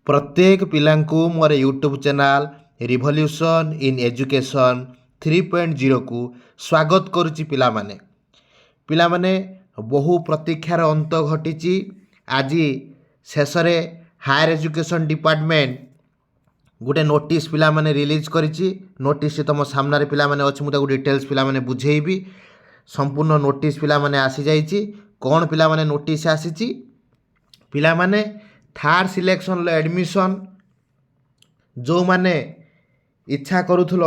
ପ୍ରତ୍ୟେକ ପିଲାଙ୍କୁ ମୋର YouTube channel revolution in education 3.0କୁ ସ୍ୱାଗତ କରୁଛି। ପିଲାମାନେ, ପିଲାମାନେ, ବହୁ ପ୍ରତୀକ୍ଷାର ଅନ୍ତ ଘଟିଛି। ଆଜି ଶେଷରେ ହାୟର ଏଜୁକେସନ୍ ଡିପାର୍ଟମେଣ୍ଟ ଗୋଟେ ନୋଟିସ୍ ପିଲାମାନେ ରିଲିଜ୍ କରିଛି। ନୋଟିସ୍ ତୁମ ସାମ୍ନାରେ ପିଲାମାନେ ଅଛି। ମୁଁ ତାକୁ ଡିଟେଲ୍ସ ପିଲାମାନେ ବୁଝେଇବି। ସମ୍ପୂର୍ଣ୍ଣ ନୋଟିସ୍ ପିଲାମାନେ ଆସିଯାଇଛି। କ'ଣ ପିଲାମାନେ ନୋଟିସ୍ ଆସିଛି? ପିଲାମାନେ, ଥାର୍ଡ଼ ସିଲେକ୍ସନ୍ର ଆଡ଼ମିସନ୍ ଯେଉଁମାନେ ଇଚ୍ଛା କରୁଥିଲ,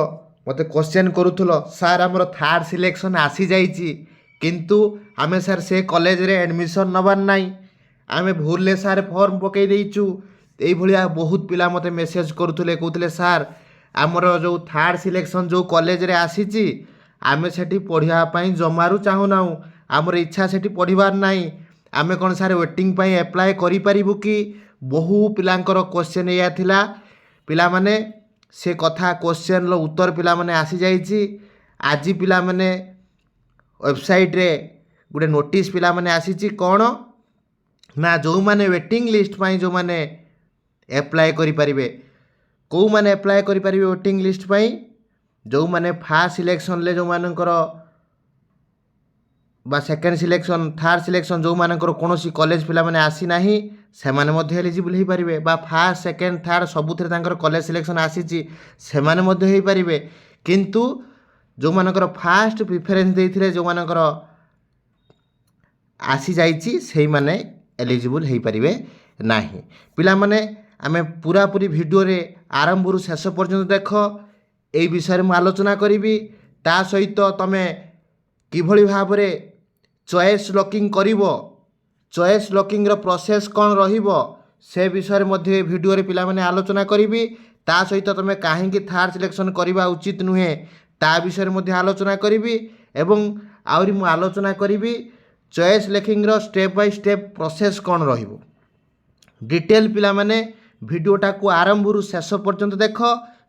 ମୋତେ କ୍ୱେଶ୍ଚନ୍ କରୁଥିଲ, "ସାର୍, ଆମର ଥାର୍ଡ଼ ସିଲେକ୍ସନ୍ ଆସିଯାଇଛି, କିନ୍ତୁ ଆମେ ସାର୍ ସେ କଲେଜରେ ଆଡ଼ମିସନ୍ ନେବାର ନାହିଁ, ଆମେ ଭୁଲରେ ସାର୍ ଫର୍ମ ପକାଇ ଦେଇଛୁ।" ଏଇଭଳିଆ ବହୁତ ପିଲା ମୋତେ ମେସେଜ୍ କରୁଥିଲେ। କହୁଥିଲେ, "ସାର୍, ଆମର ଯେଉଁ ଥାର୍ଡ଼ ସିଲେକ୍ସନ୍ ଯେଉଁ କଲେଜରେ ଆସିଛି, ଆମେ ସେଠି ପଢ଼ିବା ପାଇଁ ଜମାରୁ ଚାହୁଁନାହୁଁ, ଆମର ଇଚ୍ଛା ସେଠି ପଢ଼ିବାର ନାହିଁ, ଆମେ କ'ଣ ସାର୍ ୱେଟିଂ ପାଇଁ ଆପ୍ଲାଏ କରିପାରିବୁ କି?" ବହୁ ପିଲାଙ୍କର କ୍ୱେଶ୍ଚନ୍ ଏଇଆ ଥିଲା। ପିଲାମାନେ, ସେ କଥା କ୍ୱେଶ୍ଚନ୍ର ଉତ୍ତର ପିଲାମାନେ ଆସିଯାଇଛି। ଆଜି ପିଲାମାନେ ୱେବସାଇଟ୍ରେ ଗୋଟେ ନୋଟିସ୍ ପିଲାମାନେ ଆସିଛି। କ'ଣ ନା ଯେଉଁମାନେ ୱେଟିଂ ଲିଷ୍ଟ ପାଇଁ ଯେଉଁମାନେ ଆପ୍ଲାଏ କରିପାରିବେ। କେଉଁମାନେ ଆପ୍ଲାଏ କରିପାରିବେ ୱେଟିଂ ଲିଷ୍ଟ ପାଇଁ? ଯେଉଁମାନେ ଫାର୍ଷ୍ଟ ସିଲେକ୍ସନ୍ରେ ଯେଉଁମାନଙ୍କର ବା ସେକେଣ୍ଡ ସିଲେକ୍ସନ୍, ଥାର୍ଡ଼ ସିଲେକ୍ସନ୍ ଯେଉଁମାନଙ୍କର କୌଣସି କଲେଜ ପିଲାମାନେ ଆସିନାହିଁ, ସେମାନେ ମଧ୍ୟ ଏଲିଜିବଲ୍ ହେଇପାରିବେ। ବା ଫାର୍ଷ୍ଟ, ସେକେଣ୍ଡ, ଥାର୍ଡ଼ ସବୁଥିରେ ତାଙ୍କର କଲେଜ ସିଲେକ୍ସନ୍ ଆସିଛି, ସେମାନେ ମଧ୍ୟ ହେଇପାରିବେ। କିନ୍ତୁ ଯେଉଁମାନଙ୍କର ଫାର୍ଷ୍ଟ ପ୍ରିଫରେନ୍ସ ଦେଇଥିଲେ, ଯେଉଁମାନଙ୍କର ଆସିଯାଇଛି, ସେଇମାନେ ଏଲିଜିବଲ୍ ହେଇପାରିବେ ନାହିଁ। ପିଲାମାନେ, ଆମେ ପୁରାପୁରି ଭିଡ଼ିଓରେ ଆରମ୍ଭରୁ ଶେଷ ପର୍ଯ୍ୟନ୍ତ ଦେଖ। ଏଇ ବିଷୟରେ ମୁଁ ଆଲୋଚନା କରିବି। ତା ସହିତ ତୁମେ କିଭଳି ଭାବରେ ଚଏସ୍ ଲକିଂ କରିବ, ଚଏସ୍ ଲକିଂର ପ୍ରୋସେସ୍ କ'ଣ ରହିବ, ସେ ବିଷୟରେ ମଧ୍ୟ ଏ ଭିଡ଼ିଓରେ ପିଲାମାନେ ଆଲୋଚନା କରିବି। ତା ସହିତ ତୁମେ କାହିଁକି ଥାର୍ଡ଼ ସିଲେକ୍ସନ୍ କରିବା ଉଚିତ ନୁହେଁ, ତା ବିଷୟରେ ମଧ୍ୟ ଆଲୋଚନା କରିବି। ଏବଂ ଆହୁରି ମୁଁ ଆଲୋଚନା କରିବି ଚଏସ୍ ଲକିଂର ଷ୍ଟେପ୍ ବାଇ ଷ୍ଟେପ୍ ପ୍ରୋସେସ୍ କ'ଣ ରହିବ ଡିଟେଲ୍। ପିଲାମାନେ, ଭିଡ଼ିଓଟାକୁ ଆରମ୍ଭରୁ ଶେଷ ପର୍ଯ୍ୟନ୍ତ ଦେଖ,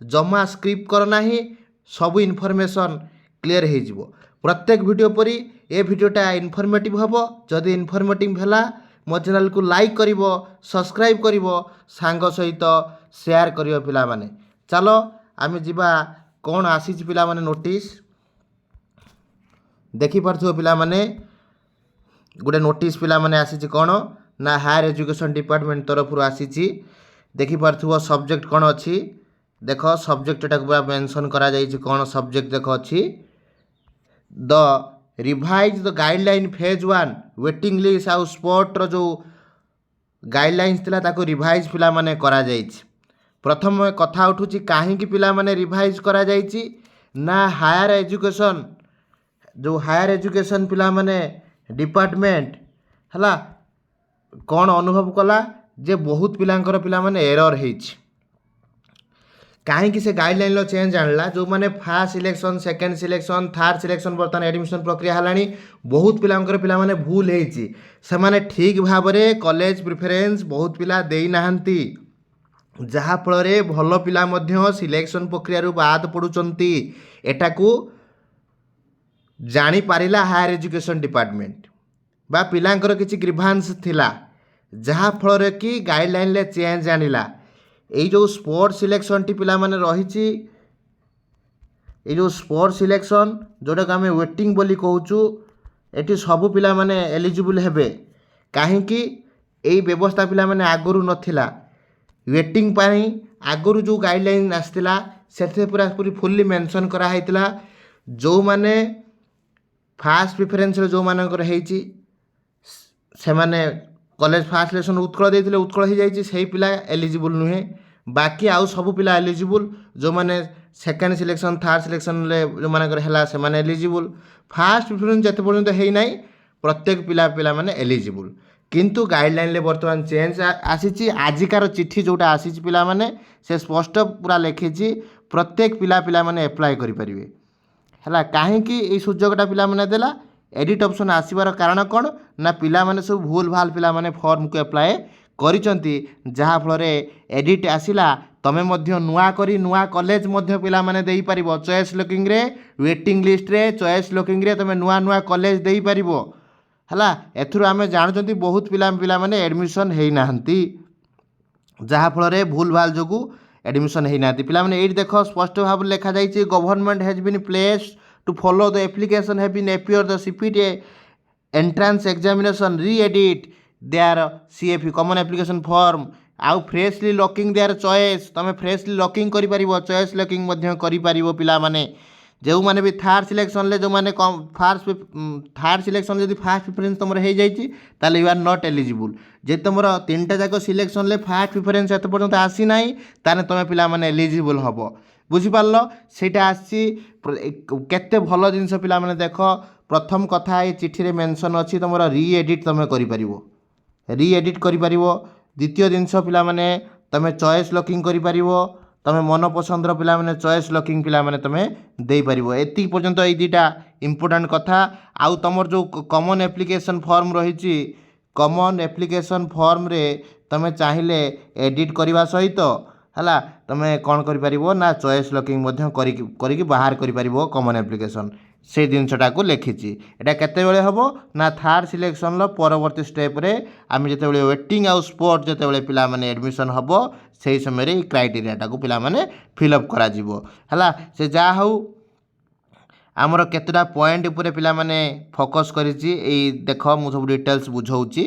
ଜମା ସ୍କିପ୍ କର ନାହିଁ। ସବୁ ଇନଫର୍ମେସନ୍ କ୍ଲିଅର୍ ହେଇଯିବ। ପ୍ରତ୍ୟେକ ଭିଡ଼ିଓ ପରି ଏ ଭିଡ଼ିଓଟା ଇନଫର୍ମେଟିଭ୍ ହେବ। ଯଦି ଇନଫର୍ମେଟିଭ୍ ହେଲା, ମୋ ଚ୍ୟାନେଲକୁ ଲାଇକ୍ କରିବ, ସବସ୍କ୍ରାଇବ୍ କରିବ, ସାଙ୍ଗ ସହିତ ସେୟାର କରିବ। ପିଲାମାନେ, ଚାଲ ଆମେ ଯିବା। କ'ଣ ଆସିଛି ପିଲାମାନେ ନୋଟିସ୍? ଦେଖିପାରୁଥିବ ପିଲାମାନେ, ଗୋଟେ ନୋଟିସ୍ ପିଲାମାନେ ଆସିଛି। କ'ଣ ନା ହାୟର ଏଜୁକେସନ୍ ଡିପାର୍ଟମେଣ୍ଟ ତରଫରୁ ଆସିଛି। ଦେଖିପାରୁଥିବ ସବଜେକ୍ଟ କ'ଣ ଅଛି। ଦେଖ, ସବଜେକ୍ଟଟାକୁ ପୁରା ମେନସନ୍ କରାଯାଇଛି। କ'ଣ ସବଜେକ୍ଟ ଦେଖ ଅଛି, "The revise the guideline phase one waiting list" ଆଉ ସ୍ପଟ୍ର ଯେଉଁ ଗାଇଡ଼ଲାଇନ୍ସ ଥିଲା, ତାକୁ ରିଭାଇଜ୍ ପିଲାମାନେ କରାଯାଇଛି। ପ୍ରଥମ କଥା ଉଠୁଛି, କାହିଁକି ପିଲାମାନେ ରିଭାଇଜ୍ କରାଯାଇଛି? ନା ହାୟର ଏଜୁକେସନ୍, ଯେଉଁ ହାୟର ଏଜୁକେସନ୍ ପିଲାମାନେ ଡିପାର୍ଟମେଣ୍ଟ ହେଲା, କ'ଣ ଅନୁଭବ କଲା ଯେ ବହୁତ ପିଲାଙ୍କର ପିଲାମାନେ ଏରର୍ ହେଇଛି। କାହିଁକି ସେ ଗାଇଡ଼ଲାଇନ୍ର ଚେଞ୍ଜ ଆଣିଲା? ଯେଉଁମାନେ first selection, second selection, third selection, ବର୍ତ୍ତମାନ ଆଡ଼ମିସନ୍ ପ୍ରକ୍ରିୟା ହେଲାଣି, ବହୁତ ପିଲାଙ୍କର ପିଲାମାନେ ଭୁଲ ହେଇଛି। ସେମାନେ ଠିକ୍ ଭାବରେ କଲେଜ ପ୍ରିଫରେନ୍ସ ବହୁତ ପିଲା ଦେଇନାହାନ୍ତି, ଯାହାଫଳରେ ଭଲ ପିଲା ମଧ୍ୟ ସିଲେକ୍ସନ୍ ପ୍ରକ୍ରିୟାରୁ ବାଦ ପଡ଼ୁଛନ୍ତି। ଏଟାକୁ ଜାଣିପାରିଲା ହାୟର ଏଜୁକେସନ୍ ଡିପାର୍ଟମେଣ୍ଟ ବା ପିଲାଙ୍କର କିଛି ଗ୍ରିଭାନ୍ସ ଥିଲା, ଯାହାଫଳରେ କି ଗାଇଡ଼ଲାଇନ୍ରେ ଚେଞ୍ଜ ଆଣିଲା। ଏଇ ଯେଉଁ ସ୍ପଟ୍ ସିଲେକ୍ସନ୍ଟି ପିଲାମାନେ ରହିଛି, ଏଇ ଯେଉଁ ସ୍ପଟ୍ ସିଲେକ୍ସନ୍, ଯେଉଁଟାକୁ ଆମେ ୱେଟିଂ ବୋଲି କହୁଛୁ, ଏଠି ସବୁ ପିଲାମାନେ ଏଲିଜିବୁଲ୍ ହେବେ। କାହିଁକି? ଏଇ ବ୍ୟବସ୍ଥା ପିଲାମାନେ ଆଗରୁ ନଥିଲା। ୱେଟିଂ ପାଇଁ ଆଗରୁ ଯେଉଁ ଗାଇଡ଼ଲାଇନ୍ ଆସିଥିଲା, ସେଥିରେ ପୁରା ପୁରି ଫୁଲି ମେନସନ୍ କରାହେଇଥିଲା, ଯେଉଁମାନେ ଫାର୍ଷ୍ଟ ପ୍ରିଫରେନ୍ସରେ ଯେଉଁମାନଙ୍କର ହେଇଛି, ସେମାନେ କଲେଜ ଫାର୍ଷ୍ଟ ସିଲେକ୍ସନ୍ ଉତ୍କଳ ଦେଇଥିଲେ, ଉତ୍କଳ ହେଇଯାଇଛି, ସେଇ ପିଲା ଏଲିଜିବୁଲ୍ ନୁହେଁ। ବାକି ଆଉ ସବୁ ପିଲା ଏଲିଜିବୁଲ୍। ଯେଉଁମାନେ ସେକେଣ୍ଡ ସିଲେକ୍ସନ୍, ଥାର୍ଡ଼ ସିଲେକ୍ସନ୍ରେ ଯେଉଁମାନଙ୍କର ହେଲା, ସେମାନେ ଏଲିଜିବୁଲ୍। ଫାର୍ଷ୍ଟ ପ୍ରିଫରେନ୍ସ ଯେତେ ପର୍ଯ୍ୟନ୍ତ ହେଇନାହିଁ, ପ୍ରତ୍ୟେକ ପିଲା ପିଲାମାନେ ଏଲିଜିବୁଲ୍। କିନ୍ତୁ ଗାଇଡ଼ଲାଇନ୍ରେ ବର୍ତ୍ତମାନ ଚେଞ୍ଜ ଆସିଛି। ଆଜିକାର ଚିଠି ଯେଉଁଟା ଆସିଛି ପିଲାମାନେ, ସେ ସ୍ପଷ୍ଟ ପୁରା ଲେଖିଛି, ପ୍ରତ୍ୟେକ ପିଲା ପିଲାମାନେ ଆପ୍ଲାଏ କରିପାରିବେ। ହେଲା, କାହିଁକି ଏଇ ସୁଯୋଗଟା ପିଲାମାନେ ଦେଲା? ଏଡ଼ିଟ୍ ଅପସନ୍ ଆସିବାର କାରଣ କ'ଣ? ନା ପିଲାମାନେ ସବୁ ଭୁଲ ଭାଲ ପିଲାମାନେ ଫର୍ମକୁ ଆପ୍ଲାଏ କରିଛନ୍ତି, ଯାହାଫଳରେ ଏଡ଼ିଟ୍ ଆସିଲା। ତୁମେ ମଧ୍ୟ ନୂଆ କରି ନୂଆ କଲେଜ ମଧ୍ୟ ପିଲାମାନେ ଦେଇପାରିବ। ଚଏସ୍ ଲକିଂରେ, ୱେଟିଂ ଲିଷ୍ଟରେ, ଚଏସ୍ ଲକିଂରେ ତୁମେ ନୂଆ ନୂଆ କଲେଜ ଦେଇପାରିବ। ହେଲା, ଏଥିରୁ ଆମେ ଜାଣୁଛନ୍ତି ବହୁତ ପିଲା ପିଲାମାନେ ଆଡ଼ମିସନ୍ ହେଇନାହାନ୍ତି। ଯାହାଫଳରେ ଭୁଲ ଭାଲ ଯୋଗୁଁ ଆଡ଼ମିସନ୍ ହେଇନାହାନ୍ତି। ପିଲାମାନେ, ଏଇଠି ଦେଖ, ସ୍ପଷ୍ଟ ଭାବରେ ଲେଖାଯାଇଛି, "Government has been pleased to follow the application have been appear the CPET entrance examination, re-edit their CAF, common application form, ଆଉ ଫ୍ରେଶଲି ଲକିଂ there choice." ତୁମେ ଫ୍ରେଶଲି ଲକିଂ କରିପାରିବ, ଚଏସ୍ ଲକିଂ ମଧ୍ୟ କରିପାରିବ। ପିଲାମାନେ, ଯେଉଁମାନେ ବି ଥାର୍ଡ଼ ସିଲେକ୍ସନ୍ରେ, ଯେଉଁମାନେ ଫାର୍ଷ୍ଟ ଥାର୍ଡ଼ ସିଲେକ୍ସନ୍, ଯଦି first preference ତୁମର ହେଇଯାଇଛି, ତାହେଲେ you are not eligible. ଯଦି ତୁମର ତିନିଟା ଯାକ ସିଲେକ୍ସନ୍ରେ ଫାର୍ଷ୍ଟ ପ୍ରିଫରେନ୍ସ ଏତେ ପର୍ଯ୍ୟନ୍ତ ଆସିନାହିଁ, ତାହେଲେ ତୁମେ ପିଲାମାନେ ଏଲିଜିବୁଲ୍ ହେବ। ବୁଝିପାରିଲ? ସେଇଟା ଆସିଛି। କେତେ ଭଲ ଜିନିଷ ପିଲାମାନେ, ଦେଖ। ପ୍ରଥମ କଥା, ଏ ଚିଠିରେ ମେନସନ୍ ଅଛି, ତୁମର ରି ଏଡ଼ିଟ୍ ତୁମେ କରିପାରିବ, ରି ଏଡ଼ିଟ୍ କରିପାରିବ। ଦ୍ୱିତୀୟ ଜିନିଷ ପିଲାମାନେ, ତୁମେ ଚଏସ୍ ଲକିଂ କରିପାରିବ। ତୁମେ ମନ ପସନ୍ଦର ପିଲାମାନେ ଚଏସ୍ ଲକିଂ ପିଲାମାନେ ତୁମେ ଦେଇପାରିବ। ଏତିକି ପର୍ଯ୍ୟନ୍ତ ଏଇ ଦୁଇଟା ଇମ୍ପୋର୍ଟାଣ୍ଟ କଥା। ଆଉ ତୁମର ଯେଉଁ କମନ୍ ଆପ୍ଲିକେସନ୍ ଫର୍ମ ରହିଛି, କମନ୍ ଆପ୍ଲିକେସନ୍ ଫର୍ମରେ ତୁମେ ଚାହିଁଲେ ଏଡ଼ିଟ୍ କରିବା ସହିତ, ହେଲା, ତୁମେ କ'ଣ କରିପାରିବ ନା ଚଏସ୍ ଲକିଂ ମଧ୍ୟ କରିକି ବାହାର କରିପାରିବ କମନ୍ ଆପ୍ଲିକେସନ୍। ସେଇ ଜିନିଷଟାକୁ ଲେଖିଛି। ଏଇଟା କେତେବେଳେ ହେବ ନା ଥାର୍ଡ଼ ସିଲେକ୍ସନ୍ର ପରବର୍ତ୍ତୀ ଷ୍ଟେପ୍ରେ ଆମେ ଯେତେବେଳେ ୱେଟିଂ ଆଉ ସ୍ପଟ୍ ଯେତେବେଳେ ପିଲାମାନେ ଆଡ଼ମିସନ୍ ହେବ, ସେଇ ସମୟରେ ଏଇ କ୍ରାଇଟେରିଆଟାକୁ ପିଲାମାନେ ଫିଲ୍ଅପ୍ କରାଯିବ। ହେଲା, ସେ ଯାହା ହେଉ, ଆମର କେତେଟା ପଏଣ୍ଟ ଉପରେ ପିଲାମାନେ ଫୋକସ୍ କରିଛି, ଏଇ ଦେଖ, ମୁଁ ସବୁ ଡିଟେଲ୍ସ ବୁଝାଉଛି।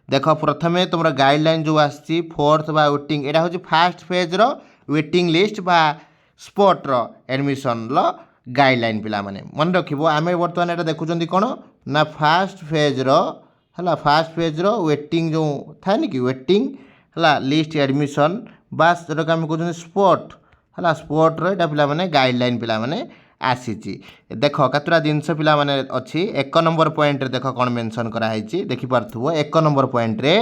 ଦେଖ, ପ୍ରଥମେ ତୁମର ଗାଇଡ଼ଲାଇନ୍ ଯେଉଁ ଆସିଛି ଫୋର୍ଥ ବା ୱେଟିଂ, ଏଇଟା ହେଉଛି ଫାର୍ଷ୍ଟ ଫେଜ୍ର ୱେଟିଂ ଲିଷ୍ଟ ବା ସ୍ପଟ୍ର ଆଡ଼ମିସନ୍ର ଗାଇଡ଼ଲାଇନ୍। ପିଲାମାନେ, ମନେ ରଖିବ, ଆମେ ବର୍ତ୍ତମାନ ଏଇଟା ଦେଖୁଛନ୍ତି କ'ଣ ନା ଫାର୍ଷ୍ଟ ଫେଜ୍ର, ହେଲା, ଫାର୍ଷ୍ଟ ଫେଜ୍ର ୱେଟିଂ ଯେଉଁ ଥାଏନି କି, ୱେଟିଂ, ହେଲା, ଲିଷ୍ଟ ଆଡ଼ମିସନ୍ ବା ଯେଉଁଟାକୁ ଆମେ କହୁଛନ୍ତି ସ୍ପଟ୍, ହେଲା, ସ୍ପଟ୍ର ଏଇଟା ପିଲାମାନେ ଗାଇଡ଼ଲାଇନ୍ ପିଲାମାନେ ଆସିଛି। ଦେଖ, କେତେଟା ଜିନିଷ ପିଲାମାନେ ଅଛି। ଏକ ନମ୍ବର ପଏଣ୍ଟରେ ଦେଖ କ'ଣ ମେନସନ୍ କରାହେଇଛି, ଦେଖିପାରୁଥିବ। ଏକ ନମ୍ବର ପଏଣ୍ଟରେ,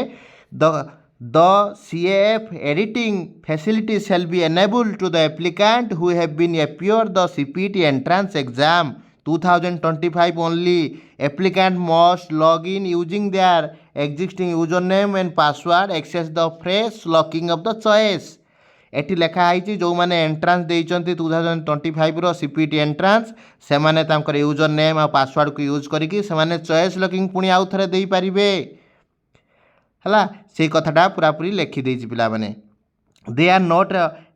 The CAF editing facility shall be enabled to the applicant who have been appear the CPET entrance exam 2025 only. Applicant must log in using their existing username and password, access the fresh locking of the choice. ଏଠି ଲେଖା ହେଇଛି, ଯେଉଁମାନେ entrance ଦେଇଛନ୍ତି 2025ର CPET entrance, ସେମାନେ ତାଙ୍କର user name ଆଉ ପାସୱାର୍ଡ଼କୁ use କରିକି ସେମାନେ choice locking ପୁଣି ଆଉ ଥରେ ଦେଇପାରିବେ। ହେଲା, ସେଇ କଥାଟା ପୁରାପୁରି ଲେଖିଦେଇଛି ପିଲାମାନେ। They are not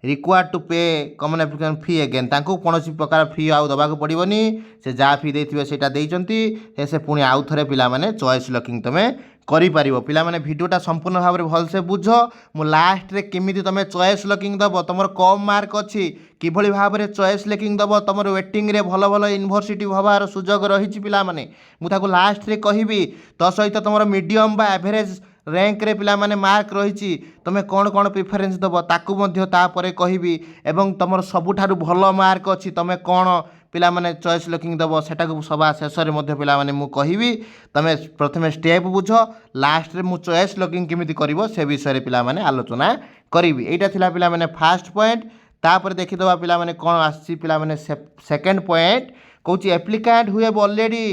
required to pay common application fee again. ତାଙ୍କୁ କୌଣସି ପ୍ରକାର ଫି ଆଉ ଦେବାକୁ ପଡ଼ିବନି। ସେ ଯାହା ଫି ଦେଇଥିବେ, ସେଇଟା ଦେଇଛନ୍ତି। ସେ ପୁଣି ଆଉ ଥରେ ପିଲାମାନେ ଚଏସ୍ ଲକିଂ ତୁମେ କରିପାରିବ। ପିଲାମାନେ, ଭିଡ଼ିଓଟା ସମ୍ପୂର୍ଣ୍ଣ ଭାବରେ ଭଲସେ ବୁଝ। ମୁଁ ଲାଷ୍ଟରେ କେମିତି ତୁମେ ଚଏସ୍ ଲକିଂ ଦେବ, ତୁମର କମ୍ ମାର୍କ ଅଛି, କିଭଳି ଭାବରେ ଚଏସ୍ ଲକିଂ ଦେବ, ତୁମର ୱେଟିଂରେ ଭଲ ଭଲ ୟୁନିଭର୍ସିଟି ହେବାର ସୁଯୋଗ ରହିଛି ପିଲାମାନେ, ମୁଁ ତାକୁ ଲାଷ୍ଟରେ କହିବି। ତା ସହିତ ତୁମର ମିଡ଼ିୟମ୍ ବା ଆଭରେଜ୍ ର୍ୟାଙ୍କରେ ପିଲାମାନେ ମାର୍କ ରହିଛି, ତୁମେ କ'ଣ କ'ଣ ପ୍ରିଫରେନ୍ସ ଦେବ, ତାକୁ ମଧ୍ୟ ତାପରେ କହିବି। ଏବଂ ତୁମର ସବୁଠାରୁ ଭଲ ମାର୍କ ଅଛି, ତୁମେ କ'ଣ ପିଲାମାନେ ଚଏସ୍ ଲକିଂ ଦେବ, ସେଟାକୁ ସବା ଶେଷରେ ମଧ୍ୟ ପିଲାମାନେ ମୁଁ କହିବି। ତୁମେ ପ୍ରଥମେ ଷ୍ଟେପ୍ ବୁଝ, ଲାଷ୍ଟରେ ମୁଁ ଚଏସ୍ ଲକିଂ କେମିତି କରିବ, ସେ ବିଷୟରେ ପିଲାମାନେ ଆଲୋଚନା କରିବି। ଏଇଟା ଥିଲା ପିଲାମାନେ ଫାର୍ଷ୍ଟ ପଏଣ୍ଟ। ତାପରେ ଦେଖିଦେବା ପିଲାମାନେ କ'ଣ ଆସିଛି। ପିଲାମାନେ, ସେକେଣ୍ଡ ପଏଣ୍ଟ କହୁଛି, "Applicant who have already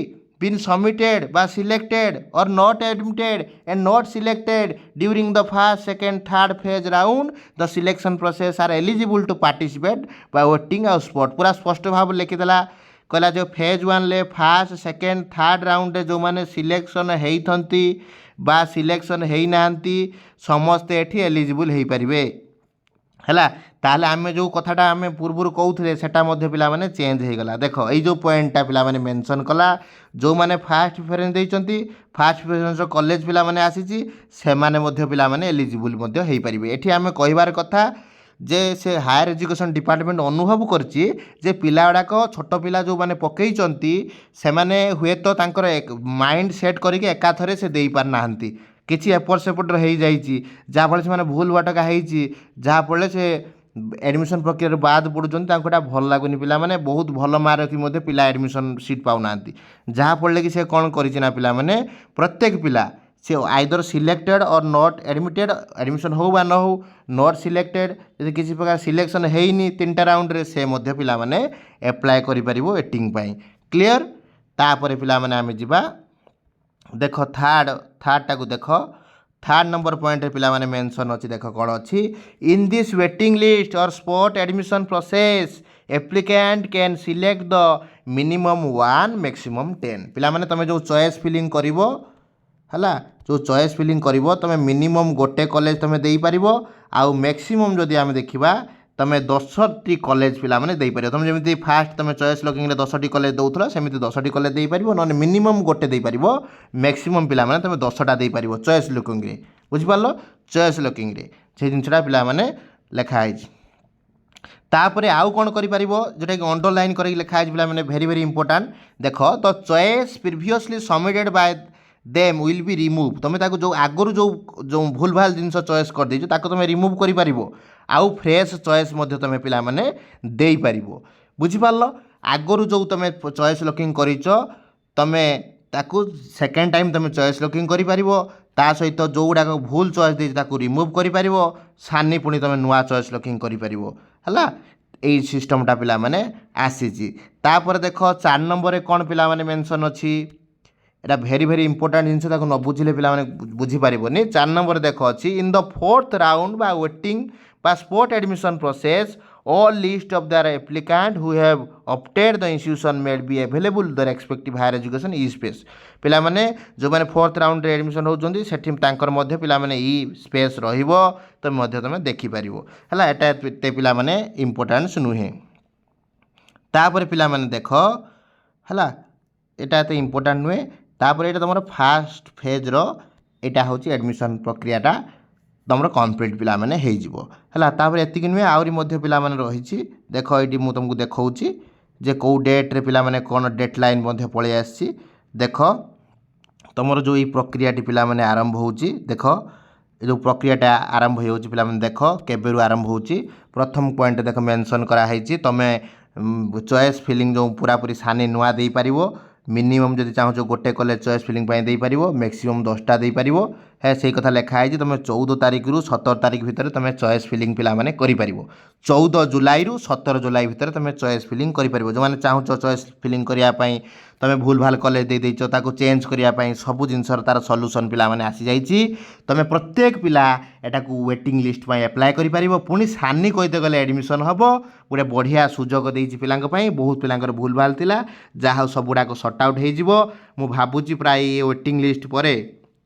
been submitted ବା selected or not admitted and not selected during the first, second, third phase round the selection process are eligible to participate ବା waiting ଆଉ spot." ପୁରା ସ୍ପଷ୍ଟ ଭାବରେ ଲେଖିଦେଲା। କହିଲା ଯେଉଁ phase ୱାନ୍ରେ first, second, third ରାଉଣ୍ଡରେ ଯେଉଁମାନେ ସିଲେକ୍ସନ୍ ହେଇଛନ୍ତି ବା ସିଲେକ୍ସନ୍ ହେଇନାହାନ୍ତି, ସମସ୍ତେ ଏଠି ଏଲିଜିବୁଲ୍ ହେଇପାରିବେ। ହେଲା, ତାହେଲେ ଆମେ ଯେଉଁ କଥାଟା ଆମେ ପୂର୍ବରୁ କହୁଥିଲେ, ସେଟା ମଧ୍ୟ ପିଲାମାନେ ଚେଞ୍ଜ ହେଇଗଲା। ଦେଖ, ଏଇ ଯେଉଁ ପଏଣ୍ଟଟା ପିଲାମାନେ ମେନସନ୍ କଲା, ଯେଉଁମାନେ ଫାର୍ଷ୍ଟ ପ୍ରିଫରେନ୍ସ ଦେଇଛନ୍ତି, ଫାର୍ଷ୍ଟ ପ୍ରିଫରେନ୍ସର କଲେଜ ପିଲାମାନେ ଆସିଛି, ସେମାନେ ମଧ୍ୟ ପିଲାମାନେ ଏଲିଜିବୁଲ୍ ମଧ୍ୟ ହେଇପାରିବେ। ଏଠି ଆମେ କହିବାର କଥା ଯେ ସେ ହାୟର ଏଜୁକେସନ୍ ଡିପାର୍ଟମେଣ୍ଟ ଅନୁଭବ କରିଛି ଯେ ପିଲା ଗୁଡ଼ାକ, ଛୋଟ ପିଲା ଯେଉଁମାନେ ପକେଇଛନ୍ତି, ସେମାନେ ହୁଏତ ତାଙ୍କର ମାଇଣ୍ଡ ସେଟ୍ କରିକି ଏକାଥରେ ସେ ଦେଇପାରିନାହାନ୍ତି। କିଛି ଏପଟ ସେପଟରେ ହେଇଯାଇଛି, ଯାହାଫଳରେ ସେମାନେ ଭୁଲ ଭଟକା ହେଇଛି, ଯାହାଫଳରେ ସେ ଆଡ଼ମିସନ୍ ପ୍ରକ୍ରିୟାରୁ ବାଦ ପଡ଼ୁଛନ୍ତି। ତାଙ୍କୁ ଏଇଟା ଭଲ ଲାଗୁନି। ପିଲାମାନେ, ବହୁତ ଭଲ ମାର୍କ ରଖି ମଧ୍ୟ ପିଲା ଆଡ଼ମିସନ୍ ସିଟ୍ ପାଉନାହାନ୍ତି। ଯାହାଫଳରେ କି ସେ କ'ଣ କରିଛି ନା ପିଲାମାନେ, ପ୍ରତ୍ୟେକ ପିଲା ସେ either selected or not admitted, admission ହେଉ ବା ନ ହେଉ, not selected, ଯଦି କିଛି ପ୍ରକାର ସିଲେକ୍ସନ୍ ହେଇନି ତିନିଟା ରାଉଣ୍ଡରେ, ସେ ମଧ୍ୟ ପିଲାମାନେ ଆପ୍ଲାଏ କରିପାରିବ ୱେଟିଂ ପାଇଁ। କ୍ଲିଅର୍? ତାପରେ ପିଲାମାନେ ଆମେ ଯିବା। ଦେଖ, ଥାର୍ଡ଼ଟାକୁ ଦେଖ। ଥାର୍ଡ଼ ନମ୍ବର ପଏଣ୍ଟରେ ପିଲାମାନେ ମେନସନ୍ ଅଛି, ଦେଖ କ'ଣ ଅଛି। "In this waiting list or spot admission process, applicant can select the minimum one, maximum 10." ପିଲାମାନେ, ତୁମେ ଯେଉଁ ଚଏସ୍ ଫିଲିଂ କରିବ, ହେଲା, ଯେଉଁ ଚଏସ୍ ଫିଲିଂ କରିବ, ତୁମେ ମିନିମମ୍ ଗୋଟେ କଲେଜ ତୁମେ ଦେଇପାରିବ। ଆଉ ମ୍ୟାକ୍ସିମମ୍ ଯଦି ଆମେ ଦେଖିବା, ତୁମେ 10ଟି କଲେଜ ପିଲାମାନେ ଦେଇପାରିବ। ତୁମେ ଯେମିତି ଫାଷ୍ଟ ତୁମେ ଚଏସ୍ ଲକିଂରେ 10ଟି କଲେଜ ଦେଉଥିଲ, ସେମିତି 10ଟି କଲେଜ ଦେଇପାରିବ। ନହେଲେ ମିନିମମ୍ ଗୋଟେ ଦେଇପାରିବ, ମ୍ୟାକ୍ସିମମ୍ ପିଲାମାନେ ତୁମେ 10ଟା ଦେଇପାରିବ ଚଏସ୍ ଲକିଂରେ। ବୁଝିପାରିଲ? ଚଏସ୍ ଲକିଂରେ ସେଇ ଜିନିଷଟା ପିଲାମାନେ ଲେଖା ହେଇଛି। ତାପରେ ଆଉ କ'ଣ କରିପାରିବ, ଯେଉଁଟାକି ଅଣ୍ଡରଲାଇନ୍ କରିକି ଲେଖା ହେଇଛି ପିଲାମାନେ, ଭେରି ଭେରି ଇମ୍ପୋର୍ଟାଣ୍ଟ। ଦେଖ, the choice previously submitted by them will be remove. ତୁମେ ତାକୁ ଯେଉଁ ଆଗରୁ ଯେଉଁ ଯେଉଁ ଭୁଲ ଭାଲ ଜିନିଷ ଚଏସ୍ କରିଦେଇଛ, ତାକୁ ତୁମେ ରିମୁଭ୍ କରିପାରିବ ଆଉ ଫ୍ରେଶ୍ ଚଏସ୍ ମଧ୍ୟ ତୁମେ ପିଲାମାନେ ଦେଇପାରିବ। ବୁଝିପାରିଲ? ଆଗରୁ ଯେଉଁ ତୁମେ ଚଏସ୍ ଲକିଂ କରିଛ, ତୁମେ ତାକୁ ସେକେଣ୍ଡ ଟାଇମ୍ ତୁମେ ଚଏସ୍ ଲକିଂ କରିପାରିବ। ତା ସହିତ ଯେଉଁଗୁଡ଼ାକ ଭୁଲ ଚଏସ୍ ଦେଇଛ, ତାକୁ ରିମୁଭ୍ କରିପାରିବ। ସାନି ପୁଣି ତୁମେ ନୂଆ ଚଏସ୍ ଲକିଂ କରିପାରିବ। ହେଲା, ଏଇ ସିଷ୍ଟମଟା ପିଲାମାନେ ଆସିଛି। ତାପରେ ଦେଖ, 4 ନମ୍ବରରେ କ'ଣ ପିଲାମାନେ ମେନସନ୍ ଅଛି? ଏଇଟା ଭେରି ଭେରି ଇମ୍ପୋର୍ଟାଣ୍ଟ ଜିନିଷ, ତାକୁ ନ ବୁଝିଲେ ପିଲାମାନେ ବୁଝିପାରିବନି। 4 ନମ୍ବରରେ ଦେଖ ଅଛି, ଇନ୍ the fourth round ବା ୱେଟିଂ ବା spot admission process, all list of their applicant who have opted the institution made be available the respective higher education e space। ପିଲାମାନେ, ଯେଉଁମାନେ ଫୋର୍ଥ ରାଉଣ୍ଡରେ ଆଡ଼ମିସନ୍ ହେଉଛନ୍ତି, ସେଠି ତାଙ୍କର ମଧ୍ୟ ପିଲାମାନେ ଇ ସ୍ପେସ୍ ରହିବ, ତ ମଧ୍ୟ ତୁମେ ଦେଖିପାରିବ। ହେଲା, ଏଟା ଏତେ ପିଲାମାନେ ଇମ୍ପୋର୍ଟାନ୍ସ ନୁହେଁ। ତାପରେ ପିଲାମାନେ ଦେଖ, ହେଲା, ଏଇଟା ଏତେ ଇମ୍ପୋର୍ଟାଣ୍ଟ ନୁହେଁ। ତାପରେ ଏଇଟା ତୁମର ଫାଷ୍ଟ ଫେଜ୍ର ଏଇଟା ହେଉଛି ଆଡ଼ମିସନ୍ ପ୍ରକ୍ରିୟାଟା ତୁମର କମ୍ପ୍ଲିଟ୍ ପିଲାମାନେ ହେଇଯିବ। ହେଲା, ତାପରେ ଏତିକି ନୁହେଁ, ଆହୁରି ମଧ୍ୟ ପିଲାମାନେ ରହିଛି। ଦେଖ, ଏଇଠି ମୁଁ ତୁମକୁ ଦେଖାଉଛି ଯେ କେଉଁ ଡେଟ୍ରେ ପିଲାମାନେ କ'ଣ ଡେଟ୍ ଲାଇନ୍ ମଧ୍ୟ ପଳେଇ ଆସିଛି। ଦେଖ, ତୁମର ଯେଉଁ ଏଇ ପ୍ରକ୍ରିୟାଟି ପିଲାମାନେ ଆରମ୍ଭ ହେଉଛି, ଦେଖ, ଏ ଯେଉଁ ପ୍ରକ୍ରିୟାଟା ଆରମ୍ଭ ହେଇଯାଉଛି ପିଲାମାନେ, ଦେଖ କେବେରୁ ଆରମ୍ଭ ହେଉଛି। ପ୍ରଥମ ପଏଣ୍ଟ ଦେଖ ମେନସନ୍ କରାହେଇଛି, ତୁମେ ଚଏସ୍ ଫିଲିଂ ଯେଉଁ ପୁରାପୁରି ସାନି ନୂଆ ଦେଇପାରିବ। ମିନିମମ୍ ଯଦି ଚାହୁଁଛ, ଗୋଟେ କଲେଜ ଚଏସ୍ ଫିଲିଂ ପାଇଁ ଦେଇପାରିବ, ମ୍ୟାକ୍ସିମମ୍ 10ଟା ଦେଇପାରିବ। ହେ, ସେଇ କଥା ଲେଖା ହେଇଛି। ତୁମେ 14 ତାରିଖରୁ 17 ତାରିଖ ଭିତରେ ତୁମେ ଚଏସ୍ ଫିଲିଂ ପିଲାମାନେ କରିପାରିବ। 14 ଜୁଲାଇରୁ 17 ଜୁଲାଇ ଭିତରେ ତୁମେ ଚଏସ୍ ଫିଲିଂ କରିପାରିବ। ଯେଉଁମାନେ ଚାହୁଁଛ ଚଏସ୍ ଫିଲିଂ କରିବା ପାଇଁ, ତୁମେ ଭୁଲ ଭାଲ କଲେଜ ଦେଇଦେଇଛ, ତାକୁ ଚେଞ୍ଜ କରିବା ପାଇଁ ସବୁ ଜିନିଷର ତା'ର ସଲ୍ୟୁସନ୍ ପିଲାମାନେ ଆସିଯାଇଛି। ତୁମେ ପ୍ରତ୍ୟେକ ପିଲା ଏଟାକୁ ୱେଟିଂ ଲିଷ୍ଟ ପାଇଁ ଆପ୍ଲାଏ କରିପାରିବ। ପୁଣି ସାନି କହିତେ ଗଲେ ଆଡ଼ମିସନ୍ ହେବ। ଗୋଟେ ବଢ଼ିଆ ସୁଯୋଗ ଦେଇଛି ପିଲାଙ୍କ ପାଇଁ। ବହୁତ ପିଲାଙ୍କର ଭୁଲ ଭାଲ ଥିଲା, ଯାହା ହଉ ସବୁଗୁଡ଼ାକ ସର୍ଟ ଆଉଟ୍ ହେଇଯିବ। ମୁଁ ଭାବୁଛି ପ୍ରାୟ ଏ ୱେଟିଂ ଲିଷ୍ଟ ପରେ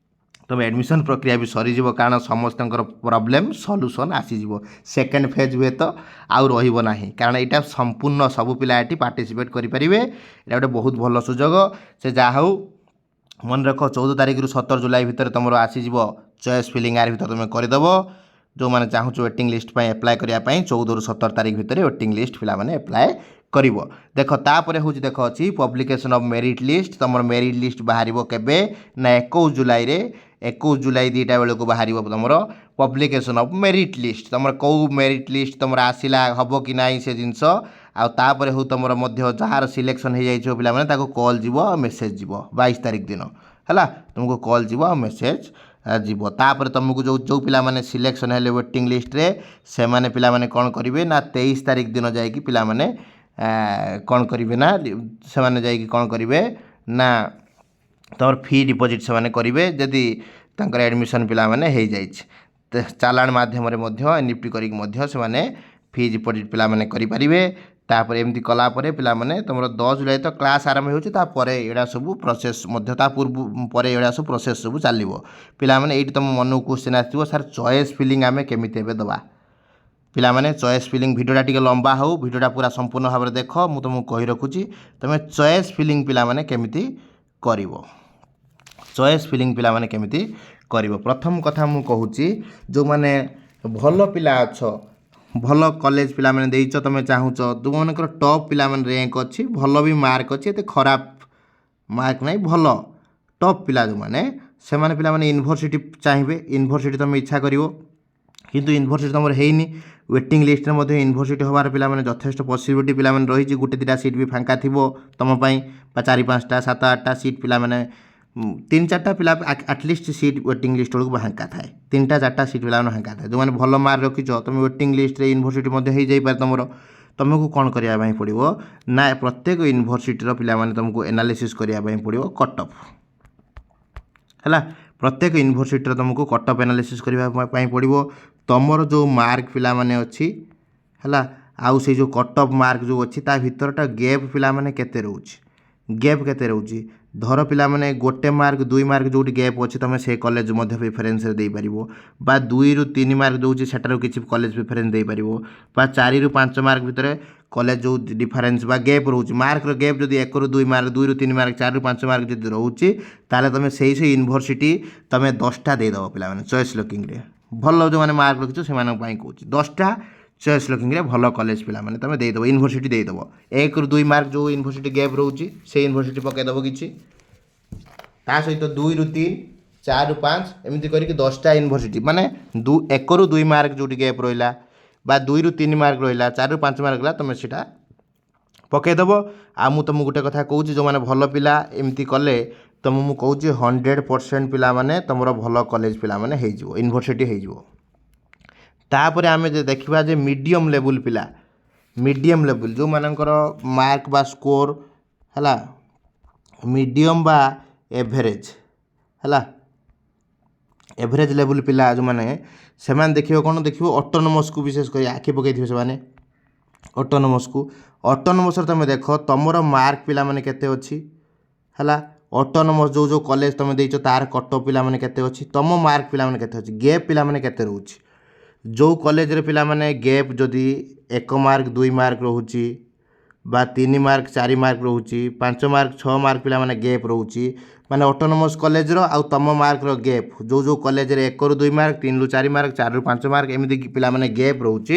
ତୁମେ ଆଡ଼ମିସନ୍ ପ୍ରକ୍ରିୟା ବି ସରିଯିବ, କାରଣ ସମସ୍ତଙ୍କର ପ୍ରୋବ୍ଲେମ୍ ସଲ୍ୟୁସନ୍ ଆସିଯିବ। ସେକେଣ୍ଡ ଫେଜ୍ ହୁଏତ ଆଉ ରହିବ ନାହିଁ, କାରଣ ଏଇଟା ସମ୍ପୂର୍ଣ୍ଣ ସବୁ ପିଲା ଏଠି ପାର୍ଟିସିପେଟ୍ କରିପାରିବେ। ଏଇଟା ଗୋଟେ ବହୁତ ଭଲ ସୁଯୋଗ। ସେ ଯାହା ହଉ, ମନେ ରଖ, 14 ତାରିଖରୁ 17 ଜୁଲାଇ ଭିତରେ ତୁମର ଆସିଯିବ ଚଏସ୍ ଫିଲିଂ। ଆର ଭିତରେ ତୁମେ କରିଦେବ। ଯେଉଁମାନେ ଚାହୁଁଛ ୱେଟିଂ ଲିଷ୍ଟ ପାଇଁ ଆପ୍ଲାଏ କରିବା ପାଇଁ, 14ରୁ 17 ତାରିଖ ଭିତରେ ୱେଟିଂ ଲିଷ୍ଟ ପିଲାମାନେ ଆପ୍ଲାଏ କରିବ। ଦେଖ, ତାପରେ ହେଉଛି ଦେଖ ଅଛି ପବ୍ଲିକେସନ୍ ଅଫ୍ ମେରିଟ୍ ଲିଷ୍ଟ। ତୁମର ମେରିଟ୍ ଲିଷ୍ଟ ବାହାରିବ କେବେ ନା 21 ଜୁଲାଇରେ। 21 ଜୁଲାଇ 2ଟା ବେଳକୁ ବାହାରିବ ତୁମର ପବ୍ଲିକେସନ୍ ଅଫ୍ ମେରିଟ୍ ଲିଷ୍ଟ। ତୁମର କେଉଁ ମେରିଟ୍ ଲିଷ୍ଟ ତୁମର ଆସିଲା ହେବ କି ନାହିଁ ସେ ଜିନିଷ। ଆଉ ତାପରେ ହଉ ତୁମର ମଧ୍ୟ ଯାହାର ସିଲେକ୍ସନ୍ ହେଇଯାଇଥିବ ପିଲାମାନେ, ତାକୁ କଲ୍ ଯିବ ଆଉ ମେସେଜ୍ ଯିବ 22 ତାରିଖ ଦିନ। ହେଲା, ତୁମକୁ କଲ୍ ଯିବ ଆଉ ମେସେଜ୍ ଯିବ। ତାପରେ ତୁମକୁ ଯେଉଁ ଯେଉଁ ପିଲାମାନେ ସିଲେକ୍ସନ୍ ହେଲେ ୱେଟିଂ ଲିଷ୍ଟରେ, ସେମାନେ ପିଲାମାନେ କ'ଣ କରିବେ ନା 23 ତାରିଖ ଦିନ ଯାଇକି ପିଲାମାନେ କ'ଣ କରିବେ ନା ସେମାନେ ଯାଇକି କ'ଣ କରିବେ ନା ତୁମର ଫି ଡିପୋଜିଟ୍ ସେମାନେ କରିବେ, ଯଦି ତାଙ୍କର ଆଡ଼ମିସନ୍ ପିଲାମାନେ ହେଇଯାଇଛି। ଚାଲାଣ ମାଧ୍ୟମରେ ମଧ୍ୟ, ଏନ୍ଇଏଫ୍ଟି କରିକି ମଧ୍ୟ ସେମାନେ ଫି ଡିପୋଜିଟ୍ ପିଲାମାନେ କରିପାରିବେ। ତାପରେ ଏମିତି କଲା ପରେ ପିଲାମାନେ ତୁମର 10 ଜୁଲାଇ ତ କ୍ଲାସ୍ ଆରମ୍ଭ ହେଉଛି। ତାପରେ ଏଇଟା ସବୁ ପ୍ରୋସେସ୍ ମଧ୍ୟ, ତା ପୂର୍ବ ପରେ ଏଇଟା ସବୁ ପ୍ରୋସେସ୍ ସବୁ ଚାଲିବ। ପିଲାମାନେ, ଏଇଠି ତୁମ ମନକୁ କ୍ୱେଶ୍ଚିନ୍ ଆସିଥିବ, ସାର୍, ଚଏସ୍ ଫିଲିଂ ଆମେ କେମିତି ଏବେ ଦେବା? ପିଲାମାନେ, ଚଏସ୍ ଫିଲିଂ ଭିଡ଼ିଓଟା ଟିକେ ଲମ୍ବା ହେଉ, ଭିଡ଼ିଓଟା ପୁରା ସମ୍ପୂର୍ଣ୍ଣ ଭାବରେ ଦେଖ। ମୁଁ ତୁମକୁ କହି ରଖୁଛି, ତୁମେ ଚଏସ୍ ଫିଲିଂ ପିଲାମାନେ କେମିତି କରିବ। ଚଏସ୍ ଫିଲିଂ ପିଲାମାନେ କେମିତି କରିବ? ପ୍ରଥମ କଥା ମୁଁ କହୁଛି, ଯେଉଁମାନେ ଭଲ ପିଲା ଅଛ, ଭଲ କଲେଜ ପିଲାମାନେ ଦେଇଛ, ତୁମେ ଚାହୁଁଛ, ଯେଉଁମାନଙ୍କର ଟପ୍ ପିଲାମାନେ ର୍ୟାଙ୍କ ଅଛି, ଭଲ ବି ମାର୍କ ଅଛି, ଏତେ ଖରାପ ମାର୍କ ନାହିଁ, ଭଲ ଟପ୍ ପିଲା ଯେଉଁମାନେ, ସେମାନେ ପିଲାମାନେ ୟୁନିଭର୍ସିଟି ଚାହିଁବେ। ୟୁନିଭର୍ସିଟି ତୁମେ ଇଚ୍ଛା କରିବ, କିନ୍ତୁ ୟୁନିଭର୍ସିଟି ତୁମର ହେଇନି। ୱେଟିଂ ଲିଷ୍ଟରେ ମଧ୍ୟ ୟୁନିଭର୍ସିଟି ହେବାର ପିଲାମାନେ ଯଥେଷ୍ଟ ପସିବିଲିଟି ପିଲାମାନେ ରହିଛି। ଗୋଟେ ଦୁଇଟା ସିଟ୍ ବି ଫାଙ୍କା ଥିବ ତୁମ ପାଇଁ, ବା ଚାରି ପାଞ୍ଚଟା, ସାତ ଆଠଟା ସିଟ୍ ପିଲାମାନେ, ତିନି ଚାରିଟା ପିଲା at least seat waiting list ବେଳକୁ ଫାଙ୍କା ଥାଏ। ତିନିଟା ଚାରିଟା ସିଟ୍ ପିଲାମାନେ ଫାଙ୍କା ଥାଏ। ଯେଉଁମାନେ ଭଲ ମାର୍କ ରଖିଛ, ତୁମେ ୱେଟିଂ ଲିଷ୍ଟରେ ୟୁନିଭର୍ସିଟି ମଧ୍ୟ ହେଇଯାଇପାରେ ତୁମର। ତୁମକୁ କ'ଣ କରିବା ପାଇଁ ପଡ଼ିବ ନା ପ୍ରତ୍ୟେକ ୟୁନିଭର୍ସିଟିର ପିଲାମାନେ ତୁମକୁ ଏନାଲିସିସ୍ କରିବା ପାଇଁ ପଡ଼ିବ କଟ୍ ଅଫ୍। ହେଲା, ପ୍ରତ୍ୟେକ ୟୁନିଭର୍ସିଟିର ତୁମକୁ କଟ୍ ଅଫ୍ ଏନାଲିସିସ୍ କରିବା ପାଇଁ ପଡ଼ିବ। ତୁମର ଯେଉଁ ମାର୍କ ପିଲାମାନେ ଅଛି, ହେଲା, ଆଉ ସେଇ ଯେଉଁ କଟ୍ ଅଫ୍ ମାର୍କ ଯେଉଁ ଅଛି, ତା ଭିତରଟା ଗ୍ୟାପ୍ ପିଲାମାନେ କେତେ ରହୁଛି, ଗ୍ୟାପ୍ କେତେ ରହୁଛି। ଧର ପିଲାମାନେ, ଗୋଟେ ମାର୍କ, ଦୁଇ ମାର୍କ ଯେଉଁଠି ଗ୍ୟାପ୍ ଅଛି, ତୁମେ ସେ କଲେଜ ମଧ୍ୟ ପ୍ରିଫରେନ୍ସରେ ଦେଇପାରିବ ବା 2ରୁ 3 ମାର୍କ ଦେଉଛି, ସେଠାରୁ କିଛି କଲେଜ ପ୍ରିଫରେନ୍ସ ଦେଇପାରିବ ବା 4ରୁ 5 ମାର୍କ ଭିତରେ କଲେଜ ଯେଉଁ ଡିଫରେନ୍ସ ବା ଗ୍ୟାପ୍ ରହୁଛି, ମାର୍କର ଗ୍ୟାପ୍ ଯଦି 1ରୁ 2 ମାର୍କ, 2ରୁ 3 ମାର୍କ, 4ରୁ 5 ମାର୍କ ଯଦି ରହୁଛି, ତାହେଲେ ତୁମେ ସେଇ ସେଇ ୟୁନିଭର୍ସିଟି ତୁମେ 10ଟା ଦେଇଦେବ ପିଲାମାନେ ଚଏସ୍ ଲକିଂରେ। ଭଲ ଯେଉଁମାନେ ମାର୍କ ରଖିଛ, ସେମାନଙ୍କ ପାଇଁ କହୁଛି। 10ଟା ଚଏସ୍ ଲକିଂରେ ଭଲ କଲେଜ ପିଲାମାନେ ତୁମେ ଦେଇଦେବ, ୟୁନିଭର୍ସିଟି ଦେଇଦେବ। 1ରୁ 2 ମାର୍କ ଯେଉଁ ୟୁନିଭର୍ସିଟି ଗ୍ୟାପ୍ ରହୁଛି, ସେଇ ୟୁନିଭର୍ସିଟି ପକାଇଦେବ କିଛି। ତା ସହିତ 2ରୁ 3, 4ରୁ 5, ଏମିତି କରିକି 10ଟା ୟୁନିଭର୍ସିଟି, ମାନେ 1ରୁ 2 ମାର୍କ ଯେଉଁଠି ଗ୍ୟାପ୍ ରହିଲା ବା 2ରୁ 3 ମାର୍କ ରହିଲା, 4ରୁ 5 ମାର୍କ ରହିଲା, ତୁମେ ସେଇଟା ପକାଇଦେବ। ଆଉ ମୁଁ ତୁମକୁ ଗୋଟେ କଥା କହୁଛି, ଯେଉଁମାନେ ଭଲ ପିଲା, ଏମିତି କଲେ ତୁମ ମୁଁ କହୁଛି, 100% ପିଲାମାନେ ତୁମର ଭଲ କଲେଜ ପିଲାମାନେ ହେଇଯିବ, ୟୁନିଭର୍ସିଟି ହେଇଯିବ। ତାପରେ ଆମେ ଯେ ଦେଖିବା ଯେ ମିଡ଼ିୟମ୍ ଲେବୁଲ୍ ପିଲା, ମିଡ଼ିୟମ୍ ଲେବୁଲ୍ ଯେଉଁମାନଙ୍କର ମାର୍କ ବା ସ୍କୋର୍ ହେଲା ମିଡ଼ିୟମ୍ ବା ଏଭରେଜ୍ ହେଲା, ଏଭରେଜ୍ ଲେବୁଲ୍ ପିଲା ଯେଉଁମାନେ, ସେମାନେ ଦେଖିବ କ'ଣ ଦେଖିବ? ଅଟୋନମସ୍କୁ ବିଶେଷ କରି ଆଖି ପକାଇଥିବେ ସେମାନେ ଅଟୋନମସ୍କୁ। ଅଟୋନମସ୍ରେ ତୁମେ ଦେଖ ତୁମର ମାର୍କ ପିଲାମାନେ କେତେ ଅଛି। ହେଲା, ଅଟୋନମସ୍ ଯେଉଁ ଯେଉଁ କଲେଜ ତୁମେ ଦେଇଛ, ତାର କଟ୍ ପିଲାମାନେ କେତେ ଅଛି, ତୁମ ମାର୍କ ପିଲାମାନେ କେତେ ଅଛି, ଗେପ୍ ପିଲାମାନେ କେତେ ରହୁଛି। ଯେଉଁ କଲେଜରେ ପିଲାମାନେ ଗେପ୍ ଯଦି 1 ମାର୍କ, 2 ମାର୍କ ରହୁଛି ବା 3 ମାର୍କ, 4 ମାର୍କ ରହୁଛି, 5 ମାର୍କ, 6 ମାର୍କ ପିଲାମାନେ ଗେପ୍ ରହୁଛି, ମାନେ ଅଟୋନମସ୍ କଲେଜର ଆଉ ତୁମ ମାର୍କର ଗେପ୍ ଯେଉଁ ଯେଉଁ କଲେଜରେ 1ରୁ 2 ମାର୍କ, 3ରୁ 4 ମାର୍କ, 4ରୁ 5 ମାର୍କ, ଏମିତି ପିଲାମାନେ ଗେପ୍ ରହୁଛି,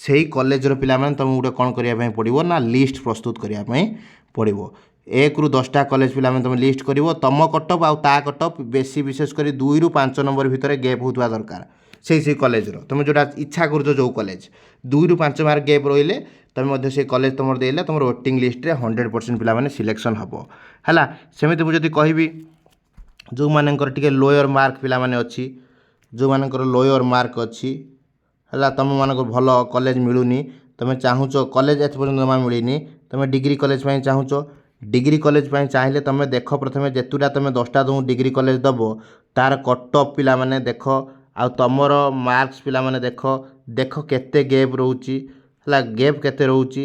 ସେଇ କଲେଜର ପିଲାମାନେ ତୁମକୁ ଗୋଟେ କ'ଣ କରିବା ପାଇଁ ପଡ଼ିବ ନା ଲିଷ୍ଟ ପ୍ରସ୍ତୁତ କରିବା ପାଇଁ ପଡ଼ିବ। 1ରୁ 10ଟା କଲେଜ ପିଲାମାନେ ତୁମେ ଲିଷ୍ଟ କରିବ। ତୁମ କଟଅଫ୍ ଆଉ ତା କଟଅଫ୍ ବେଶୀ, ବିଶେଷ କରି 2ରୁ 5 ନମ୍ବର ଭିତରେ ଗେପ୍ ହେଉଥିବା ଦରକାର। ସେଇ ସେଇ କଲେଜର ତୁମେ ଯେଉଁଟା ଇଚ୍ଛା କରୁଛ, ଯେଉଁ କଲେଜ 2ରୁ 5 ମାର୍କ ଗେପ୍ ରହିଲେ ତୁମେ ମଧ୍ୟ ସେଇ କଲେଜ ତୁମର ଦେଲେ, ତୁମର ୱେଟିଂ ଲିଷ୍ଟରେ 100% ପିଲାମାନେ ସିଲେକ୍ସନ୍ ହେବ। ହେଲା, ସେମିତି ମୁଁ ଯଦି କହିବି, ଯେଉଁମାନଙ୍କର ଟିକେ ଲୋୟର ମାର୍କ ପିଲାମାନେ ଅଛି, ଯେଉଁମାନଙ୍କର ଲୋୟର ମାର୍କ ଅଛି, ହେଲା, ତୁମମାନଙ୍କର ଭଲ କଲେଜ ମିଳୁନି, ତୁମେ ଚାହୁଁଛ କଲେଜ ଏତେ ପର୍ଯ୍ୟନ୍ତ ଜମା ମିଳିନି, ତୁମେ ଡିଗ୍ରୀ କଲେଜ ପାଇଁ ଚାହୁଁଛ। ଡିଗ୍ରୀ କଲେଜ ପାଇଁ ଚାହିଁଲେ ତୁମେ ଦେଖ ପ୍ରଥମେ, ଯେତୁଟା ତୁମେ 10ଟା ଯେଉଁ ଡିଗ୍ରୀ କଲେଜ ଦେବ, ତାର କଟ୍ ଅଫ୍ ପିଲାମାନେ ଦେଖ ଆଉ ତୁମର ମାର୍କସ୍ ପିଲାମାନେ ଦେଖ। ଦେଖ କେତେ ଗେପ୍ ରହୁଛି। ହେଲା, ଗେପ୍ କେତେ ରହୁଛି?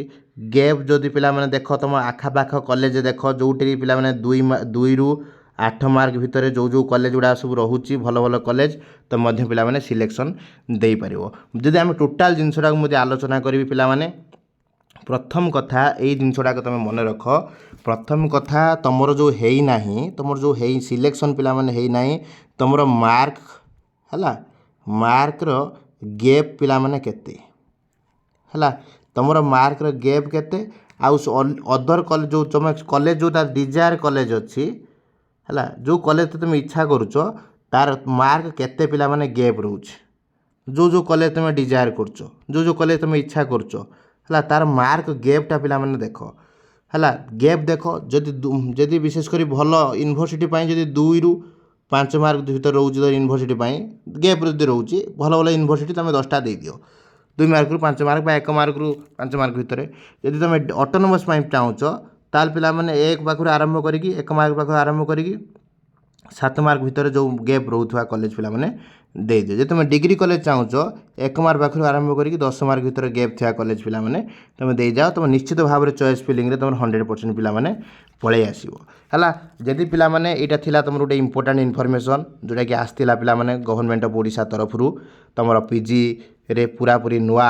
ଗେପ୍ ଯଦି ପିଲାମାନେ ଦେଖ, ତୁମ ଆଖପାଖ କଲେଜ ଦେଖ, ଯେଉଁଠି ପିଲାମାନେ 2ରୁ 8 ମାର୍କ ଭିତରେ ଯେଉଁ ଯେଉଁ କଲେଜ ଗୁଡ଼ା ସବୁ ରହୁଛି, ଭଲ ଭଲ କଲେଜ, ତ ମଧ୍ୟ ପିଲାମାନେ ସିଲେକ୍ସନ୍ ଦେଇପାରିବ। ଯଦି ଆମେ ଟୋଟାଲ୍ ଜିନିଷଟାକୁ ମୁଁ ଯଦି ଆଲୋଚନା କରିବି ପିଲାମାନେ, ପ୍ରଥମ କଥା ଏଇ ଜିନିଷଟାକୁ ତୁମେ ମନେ ରଖ। ପ୍ରଥମ କଥା, ତୁମର ଯେଉଁ ହେଇନାହିଁ, ତୁମର ଯେଉଁ ହେଇ ସିଲେକ୍ସନ୍ ପିଲାମାନେ ହେଇନାହିଁ, ତୁମର ମାର୍କ, ହେଲା, ମାର୍କର ଗେପ୍ ପିଲାମାନେ କେତେ? ହେଲା, ତୁମର ମାର୍କର ଗେପ୍ କେତେ? ଆଉ ଅଦର କଲେଜ ଯେଉଁ ତୁମେ କଲେଜ ଯେଉଁଟା ଡିଜାୟାର କଲେଜ ଅଛି, ହେଲା, ଯେଉଁ କଲେଜ ତୁମେ ଇଚ୍ଛା କରୁଛ, ତାର ମାର୍କ କେତେ ପିଲାମାନେ ଗେପ୍ ରହୁଛି? ଯେଉଁ ଯେଉଁ କଲେଜ ତୁମେ ଡିଜାୟାର କରୁଛ, ଯେଉଁ ଯେଉଁ କଲେଜ ତୁମେ ଇଚ୍ଛା କରୁଛ, ହେଲା, ତାର ମାର୍କ ଗେପ୍ଟା ପିଲାମାନେ ଦେଖ। ହେଲା, ଗେପ୍ ଦେଖ। ଯଦି ବିଶେଷ କରି ଭଲ ୟୁନିଭର୍ସିଟି ପାଇଁ ଯଦି 2ରୁ 5 ମାର୍କ ଭିତରେ ରହୁଛି ୟୁନିଭର୍ସିଟି ପାଇଁ ଗେପ୍ ଯଦି ରହୁଛି, ଭଲ ଭଲ ୟୁନିଭର୍ସିଟି ତୁମେ 10ଟା ଦେଇଦିଅ, 2 ମାର୍କରୁ 5 ମାର୍କ ବା 1 ମାର୍କରୁ 5 ମାର୍କ ଭିତରେ। ଯଦି ତୁମେ ଅଟୋନମସ୍ ପାଇଁ ଚାହୁଁଛ, ତାହେଲେ ପିଲାମାନେ 1 ପାଖରୁ ଆରମ୍ଭ କରିକି, 1 ମାର୍କ ପାଖରୁ ଆରମ୍ଭ କରିକି 7 ମାର୍କ ଭିତରେ ଯେଉଁ ଗେପ୍ ରହୁଥିବା କଲେଜ ପିଲାମାନେ ଦେଇଦିଅ। ଯଦି ତୁମେ ଡିଗ୍ରୀ କଲେଜ ଚାହୁଁଛ, 1 ମାର୍କ ପାଖରୁ ଆରମ୍ଭ କରିକି 10 ମାର୍କ ଭିତରେ ଗେପ୍ ଥିବା କଲେଜ ପିଲାମାନେ ତୁମେ ଦେଇଯାଅ। ତୁମେ ନିଶ୍ଚିତ ଭାବରେ ଚଏସ୍ ଫିଲିଂରେ ତୁମର 100% ପିଲାମାନେ ପଳେଇ ଆସିବ। ହେଲା, ଯଦି ପିଲାମାନେ ଏଇଟା ଥିଲା ତୁମର ଗୋଟେ ଇମ୍ପୋର୍ଟାଣ୍ଟ ଇନଫର୍ମେସନ୍, ଯେଉଁଟାକି ଆସିଥିଲା ପିଲାମାନେ ଗଭର୍ଣ୍ଣମେଣ୍ଟ ଅଫ୍ ଓଡ଼ିଶା ତରଫରୁ, ତୁମର ପିଜିରେ ପୁରାପୁରି ନୂଆ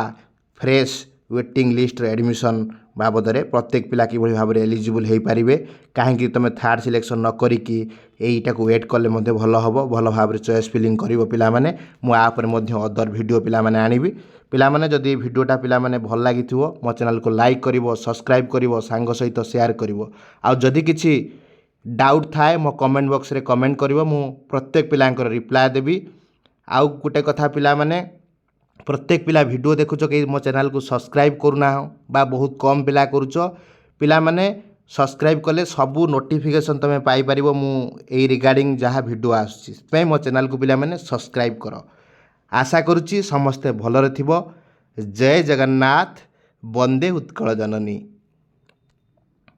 ଫ୍ରେଶ୍ ୱେଟିଂ ଲିଷ୍ଟର ଆଡ଼ମିସନ୍ ବାବଦରେ ପ୍ରତ୍ୟେକ ପିଲା କିଭଳି ଭାବରେ ଏଲିଜିବୁଲ୍ ହେଇପାରିବେ, କାହିଁକି ତୁମେ ଥାର୍ଡ଼ ସିଲେକ୍ସନ୍ ନ କରିକି ଏଇଟାକୁ ୱେଟ୍ କଲେ ମଧ୍ୟ ଭଲ ହେବ, ଭଲ ଭାବରେ ଚଏସ୍ ଫିଲିଂ କରିବ ପିଲାମାନେ। ମୁଁ ଆ ଉପରେ ମଧ୍ୟ ଅଦର ଭିଡ଼ିଓ ପିଲାମାନେ ଆଣିବି। ପିଲାମାନେ, ଯଦି ଭିଡ଼ିଓଟା ପିଲାମାନେ ଭଲ ଲାଗିଥିବ, ମୋ ଚ୍ୟାନେଲକୁ ଲାଇକ୍ କରିବ, ସବସ୍କ୍ରାଇବ୍ କରିବ, ସାଙ୍ଗ ସହିତ ସେୟାର କରିବ। ଆଉ ଯଦି କିଛି ଡାଉଟ୍ ଥାଏ, ମୋ କମେଣ୍ଟ ବକ୍ସରେ କମେଣ୍ଟ କରିବ, ମୁଁ ପ୍ରତ୍ୟେକ ପିଲାଙ୍କର ରିପ୍ଲାଏ ଦେବି। ଆଉ ଗୋଟେ କଥା ପିଲାମାନେ, ପ୍ରତ୍ୟେକ ପିଲା ଭିଡ଼ିଓ ଦେଖୁଛ, କେହି ମୋ ଚ୍ୟାନେଲକୁ ସବସ୍କ୍ରାଇବ୍ କରୁନାହ ବା ବହୁତ କମ୍ ପିଲା କରୁଛ। ପିଲାମାନେ, ସବସ୍କ୍ରାଇବ୍ କଲେ ସବୁ ନୋଟିଫିକେସନ୍ ତୁମେ ପାଇପାରିବ, ମୁଁ ଏଇ ରିଗାର୍ଡ଼ିଂ ଯାହା ଭିଡ଼ିଓ ଆସୁଛି। ସେଥିପାଇଁ ମୋ ଚ୍ୟାନେଲକୁ ପିଲାମାନେ ସବସ୍କ୍ରାଇବ୍ କର। ଆଶା କରୁଛି ସମସ୍ତେ ଭଲରେ ଥିବ। ଜୟ ଜଗନ୍ନାଥ, ବନ୍ଦେ ଉତ୍କଳ ଜନନୀ।